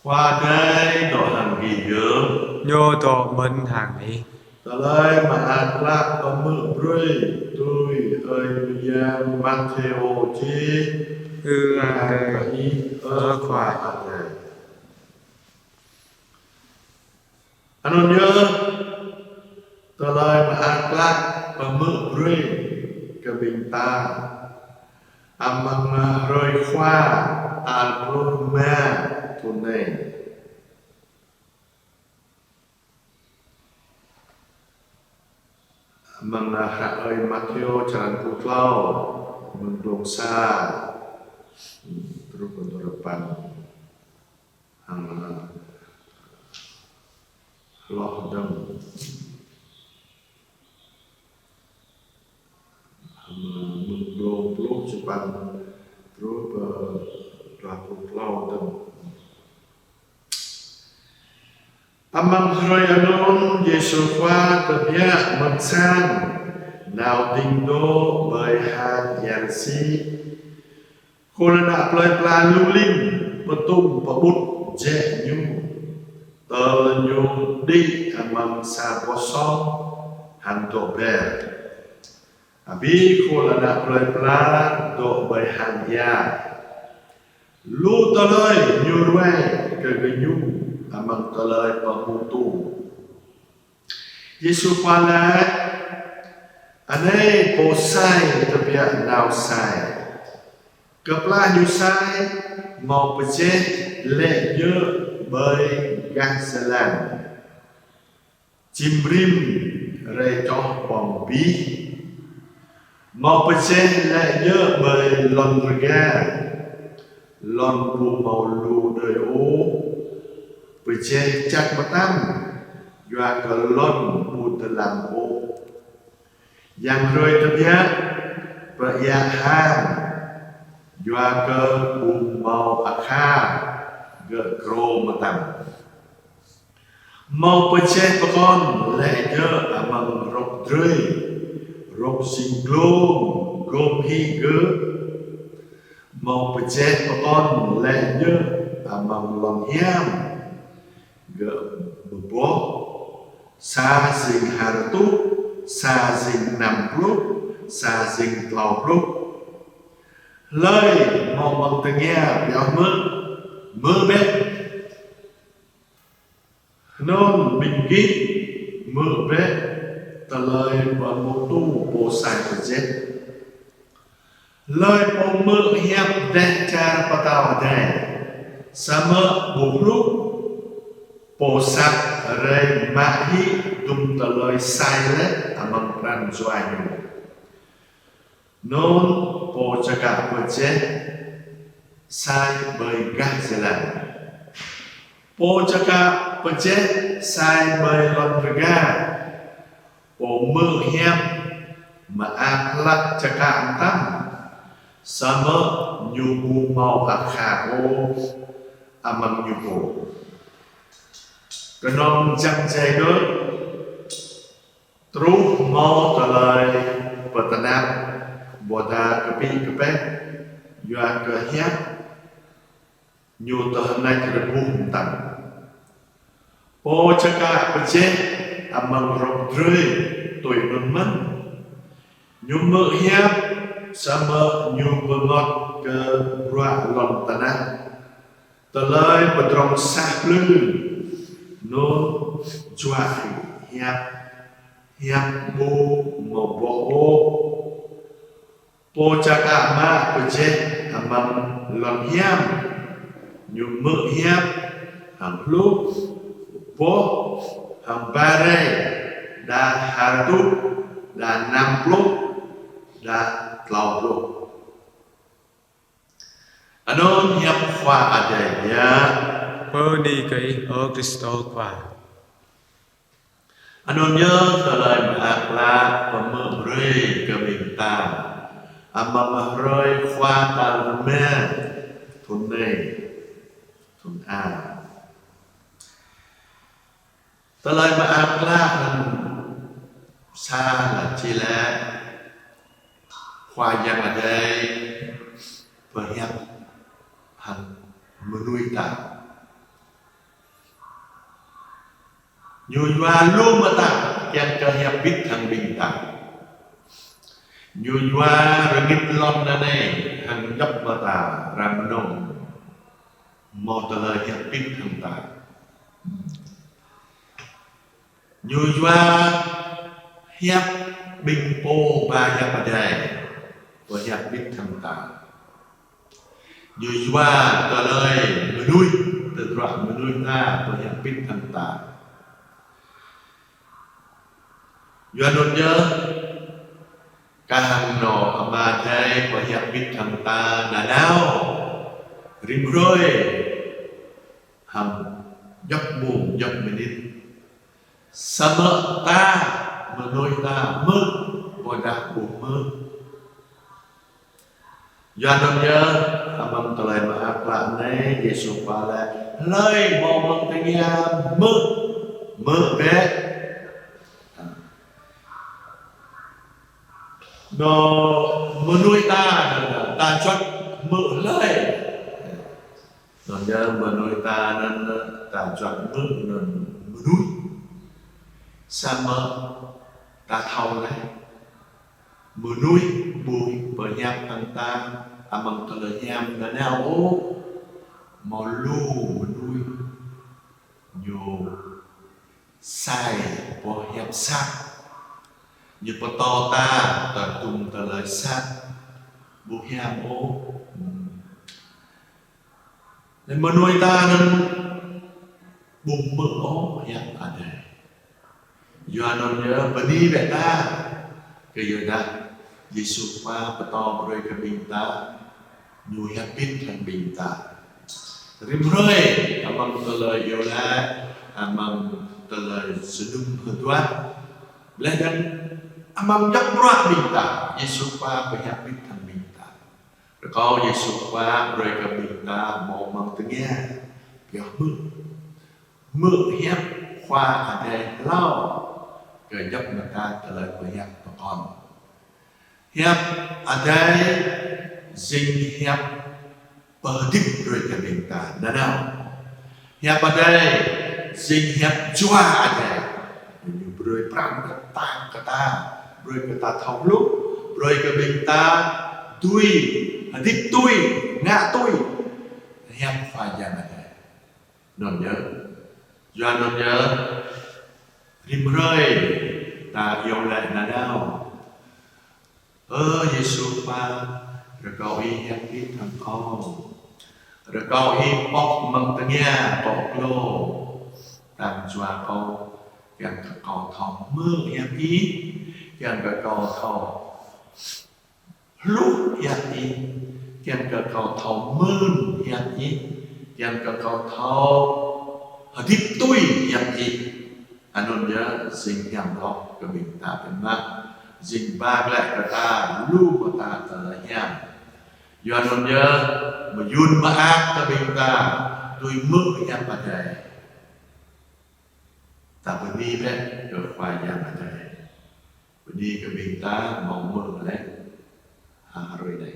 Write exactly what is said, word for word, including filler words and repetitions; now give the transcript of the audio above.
Khua Adai dŏ hăng gih yơh. Ñu dŏ mơ̆n hăng ih. Tơlơi mơak klă pơhmư̆ brơi tui Ơi Mơyang Mathêô čih. Ư-ang kơ Ih, ơ Khua Adai. Anŭn yơh, tơlơi mơak klă pơhmư̆ brơi kơ ƀing ta amăng hrơi Khua tal pluh rơma thŭn anai. Amăng hră Ơi Mathêô črăn pluh klâo, mơ̆ng glông sa truh pơ glông sapăn. Hăng, ơ, hloh dơ̆ng. Hăng, ơ, mơ̆ng glông pluh sapăn truh pơ dua pluh klâo dơ̆ng. Amăng hrơi anŭn Yêsu Khua tơbiă mơ̆ng sang, nao ding dŏ ƀơi han Pharisi. Khul ană plơi pla lu lin pơtum pơƀut jĕ Ñu, tơl Ñu đĭ amăng sa boh song hăng dŏ ber. Abih khul ană plơi pla dŏ ƀơi han ia. Lu tơlơi Ñu ruai kơ gơñu amăng tơlơi pơhmutu. Yêsu Khua laĭ: Anai pô sai tơbiă nao sai. Kơplah ñu sai, hmâo pơjeh laĭ djơ̆ ƀơi gah jơlan: Čim rĭm rai čoh ƀơ̆ng abih. Hmâo pơjeh laĭ djơ̆ ƀơi lŏn rơga: Lŏn ƀu hmâo lu đơi ôh, pơjeh čăk mơtam, yua kơ lŏn ƀu dơlăm ôh. Yang hrơi tơbiă pơiă han, yua kơ ƀu hmâo akha gơ̆ krô mơtam. Hmâo pơjeh pơkŏn laĭ djơ̆ amăng rŏk drơi: Rŏk jing glông gŏm hĭ gơ̆. Hmâo pơjeh pơkŏn laĭ djơ̆ amăng lŏn hiam: Gơ̆ pơboh, sa jing ha rơtuh, sa jing năm pluh, sa jing klâo pluh. Hlơi hmâo amăng tơngia pioh hmư̆, hmư̆ bĕ. Hơnŭn ƀing gih hmư̆ bĕ tơlơi pơhmutu pô sai pơjeh. Hlơi pô hmư̆ hiăp Dêh Čar Pơtao Adai, samơ̆ ƀu hluh, pô sat rai mă hĭ dŭm tơlơi sai laih amăng pran jua ñu. Hơnŭn pô čơkă pơjeh sai ƀơi gah jơlan. Pô čơkă pơjeh sai ƀơi lŏn rơga. Pô hmư̆ hiăp mơak klă čơkă mơtam, samơ̆ ñu ƀu hmâo akha ôh amăng ñu pô. Kơnơ̆ng jăng jai đôč, truh hmâo tơlơi pơtơnap ƀôdah kơpĭ kơpĕt, yua kơ hiăp ñu tơhneč rơbuh mơtam. Pô čơkă pơjeh amăng rŏk drơi tui anŭn mơ̆n. Ñu hmư̆ hiăp, samơ̆ ñu bơngot kơ bruă lŏn tơnah. Tơlơi pơdrŏng sah plư, anŭn juă hiăp, hiăp ƀu hmâo boh ôh. Pô čơkă mă pơjeh amăng lŏn hiam, ñu hmư̆ hiăp, hăng hluh, boh, hăng ba rai, đa ha rơtuh, đa năm pluh, đa klâo pluh. Anŭn hiăp Khua Adai biă. Bơni kơ Ih, ơ Krist Khua. Anŭn yơh tơlơi mơak klă pơhmư̆ brơi kơ ƀing ta amăng hrơi Khua tal rơma thŭn anai, thŭn A. Tơlơi mơak klă anŭn sa lă či lĕ Khua Yang Adai pơhiăp hăng mơnuih ta. Ñu yua lu mơta kiăng kơ hiăp bit hăng ƀing ta. Ñu yua rơngit lŏn anai hăng djŏp mơta hrăm mơnơ̆ng hmâo tơlơi hiăp bit hăng ta. Ñu yua hiăp ƀing pô ba hiăp Adai pơhiăp bit hăng ta. Ñu yua tơlơi mơnuih, tơdruă mơnuih ta pơhiăp bit hăng ta. Yua anŭn yơh, kah hăng nô Ama Adai pơhiăp bit hăng ta nanao, rĭm hrơi, hăng djŏp mông djŏp mơnit. Samơ̆ ta, mơnuih ta hmư̆, ƀôdah ƀu hmư̆. Yua anŭn yơh, amăng tơlơi mơak klă anai, Yêsu Khua laĭ: Hlơi hmâo amăng tơngia hmư̆, hmư̆ bĕ. Nô mơnuih ta, ta juăt hmư̆ hlơi? Anŭn yơh mơnuih ta anŭn ta juăt hmư̆ anŭn mơnuih. Samơ̆ ta thâo laih, mơnuih ƀu pơhiăp hăng ta amăng tơlơi hiam nanao ôh, hmâo lu mơnuih ñu sai pơhiăp sat, ñu pơtô ta tơtum tơlơi sat, ƀu hiam ôh. Anŭn mơnuih ta anŭn ƀu hmư̆ ôh hiăp Adai. Yua anŭn yơh bơni bĕ ta, kơ yua dah Yêsu Khua pơtô brơi kơ ƀing ta, ñu hiăp bit hăng ƀing ta. Rĭm hrơi, amăng tơlơi iâu laĭ, amăng tơlơi sơnum hơduah. Laih dơ̆ng amăng djŏp bruă ƀing ta, Yêsu Khua pơhiăp bit hăng ƀing ta. Rơkâo Yêsu Khua brơi kơ ƀing ta hmâo amăng tơngia, pioh hmư̆. Hmư̆ hiăp Khua Adai hlâo, kơ djŏp mơta tơlơi pơhiăp pơkŏn. Hiăp Adai jing hiăp pơhơdip brơi kơ ƀing ta nanao. Hiăp Adai jing hiăp jua Adai. Ñu brơi pran kơ ta, kơ ta, brơi kơ ta thâo hluh, brơi kơ ƀing ta dưi, hơdip tui, ngă tui hiăp Khua Yang Adai. Anŭn yơh. Yua anŭn yơh, rĭm hrơi ta iâu laĭ nanao: Ơ Yêsu Khua, rơkâo Ih hiăp bit hăng kâo. Rơkâo Ih pŏk amăng tơngia kâo, glô amăng jua kâo, kiăng kơ kâo thâo hmư̆ hiăp Ih, kiăng kơ kâo thâo hluh hiăp Ih, kiăng kơ kâo thâo mưn hiăp Ih, kiăng kơ kâo thâo hơdip tui hiăp Ih. Anŭn yơh jing hiam hloh kơ ƀing ta biă mă, jing ba glaĭ kơ ta lu mơta tơlơi hiam. Yua anŭn yơh mơyŭn mơak kơ ƀing ta dưi hmư̆ hiăp Adai. Ta bơni bĕ kơ Khua Yang Adai. Bơni kơ ƀing ta hmâo hmư̆ laih ha hrơi anai.